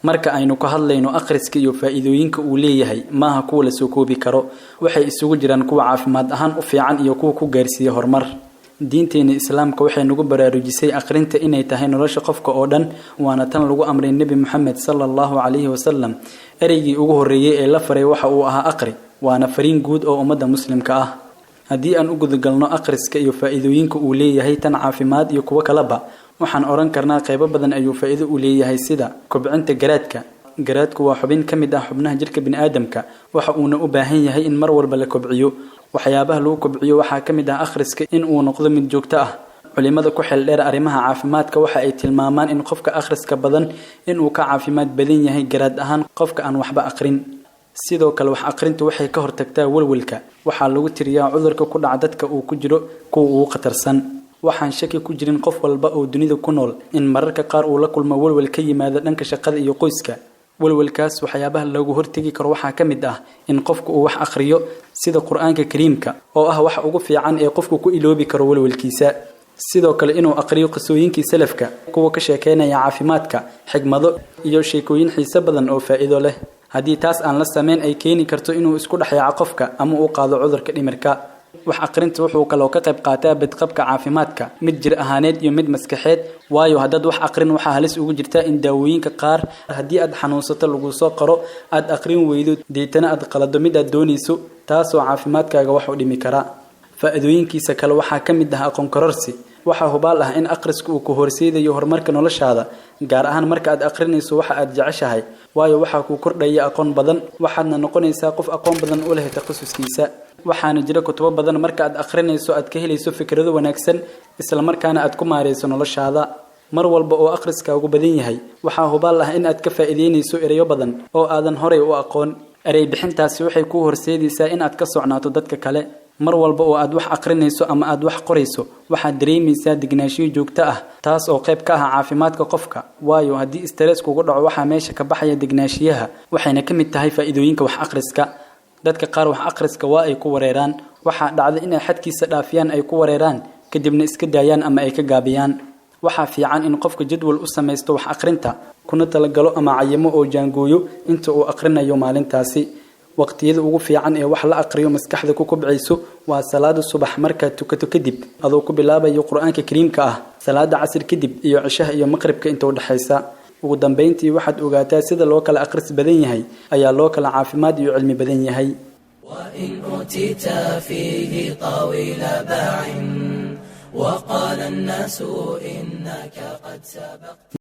Marka aynu ka hadlayno akhriska iyo faa'iidooyinka uu leeyahay, maaha kuwa la soo koobi karo. Waxay isugu jiraan kuwa caafimaad ahaan u fiican iyo kuwa ku gaarsiiya horumar. Diinteena Islaamka waxay nagu baraarujisay akhrinta inay tahay nolosha qofka oo dhan, waana tan lagu amray Nebi Moxamed sala Allahu calayhi wasalam. Ereygii ugu horreeyey ee la faray waxa uu ahaa "aqri", waana fariin guud oo ummadda Muslimka ah. Haddii aan u gudagalno akhriska iyo faa'iidooyinka uu leeyahay, tan caafimaad iyo kuwo kaleba, waxaan odhan karnaa qaybo badan ayuu faa'iido u leeyahay, sida kobcinta garaadka. Garaadku waa xubin ka mid ah xubnaha jirka bini'aadamka, waxa uuna u baahan yahay in mar walba la kobciyo. Waxyaabaha lagu kobciyo waxaa ka mid ah akhriska in uu noqdo mid joogto ah. Culimada ku xeel dheer arrimaha caafimaadka waxa ay tilmaamaan in qofka akhriska badan inuu ka caafimaad badan yahay garaad ahaan qofka aan waxba aqrin. Sidoo kale, wax aqrintu waxay ka hortagtaa welwelka. Waxaa lagu tiriyaa cudurka ku dhaca dadka uu ku jiro kuwa ugu khatarsan. Waxaan shaki ku jirin qof walba oo dunida ku nool in mararka qaar uu la kulmo welwel ka yimaada dhanka shaqada iyo qoyska. Welwelkaas waxyaabaha loogu hortegi karo waxaa ka mid ah in qofku uu wax akhriyo, sida Qur-aanka Kariimka oo ah waxa ugu fiican ee qofku ku iloobi karo welwelkiisa. Sidoo kale, inuu aqriyo qisooyinkii salafka, kuwa ka sheekeynaya caafimaadka, xigmado iyo sheekooyin xiise badan oo faa'iido leh. Haddii taas aan la sameyn, ay keeni karto inuu isku dhexyaaco qofka ama uu qaado cudurka dhimirka. Wax aqrinta wuxuu kaloo ka qayb qaataa badqabka caafimaadka, mid jir ahaaneed iyo mid maskaxeed, waayo haddaad wax aqrin, waxaa halis ugu jirta in daawooyinka qaar haddii aad xanuunsato lagu soo qoro aad aqrin weydo, deetana aad qalado mid aad doonayso, taasoo caafimaadkaaga wax u dhimi kara. Faa'iidooyinkiisa kale waxaa ka mid ah aqoon kororsi. Waxaa hubaal ah in akhrisku uu ku horseedayo horumarka noloshaada, gaar ahaan marka aad akhrinayso waxa aad jeceshahay, waayo waxaa kuu kordhaya aqoon badan, waxaadna noqonaysaa qof aqoon badan u leh takhasuskiisa. Waxaana jira kutubo badan marka aad akhrinayso aad ka helayso fikrado wanaagsan, islamarkaana aad ku maarayso noloshaada. Mar walba oo akhriskaagu badan yahay, waxaa hubaal ah in aad ka faa'iideynayso ereyo badan oo aadan horay u aqoon. Erey bixintaasi waxay kuu horseedaysaa in aad ka socnaato dadka kale. Mar walba oo aad wax akhrinayso ama aad wax qorayso, waxaad dareemaysaa degnaanshiyo joogto ah, taas oo qayb ka ah caafimaadka qofka, waayo haddii stress kugu dhaco, waxaa meesha ka baxaya degnaanshiyaha, waxayna ka mid tahay faa'iidooyinka wax akhriska. Dadka qaar wax akhriska waa ay ku wareeraan. Waxaa dhacda inay xadkiisa dhaafiyaan, ay ku wareeraan, kadibna iska daayaan ama ay ka gaabiyaan. Waxaa fiican in qofka jadwal u samaysto wax akhrinta, kuna talagalo ama cayimo oo jaangooyo inta uu akhrinayo maalintaasi. Waqtiyada ugu fiican ee wax la aqriyo maskaxda ku kobcayso waa salaada subax markaad tukato kadib, adoo ku bilaabayo Qur-aanka Kariimka ah, salaada casir kadib, iyo cishaha iyo maqribka inta udhexaysa. Ugu dambayntii, waxaad ogaataa sida loo kala akhris badan yahay ayaa loo kala caafimaad iyo cilmi badan yahay. وإن أوتيت فيه طويل باع وقال الناس إنك قد سبقت.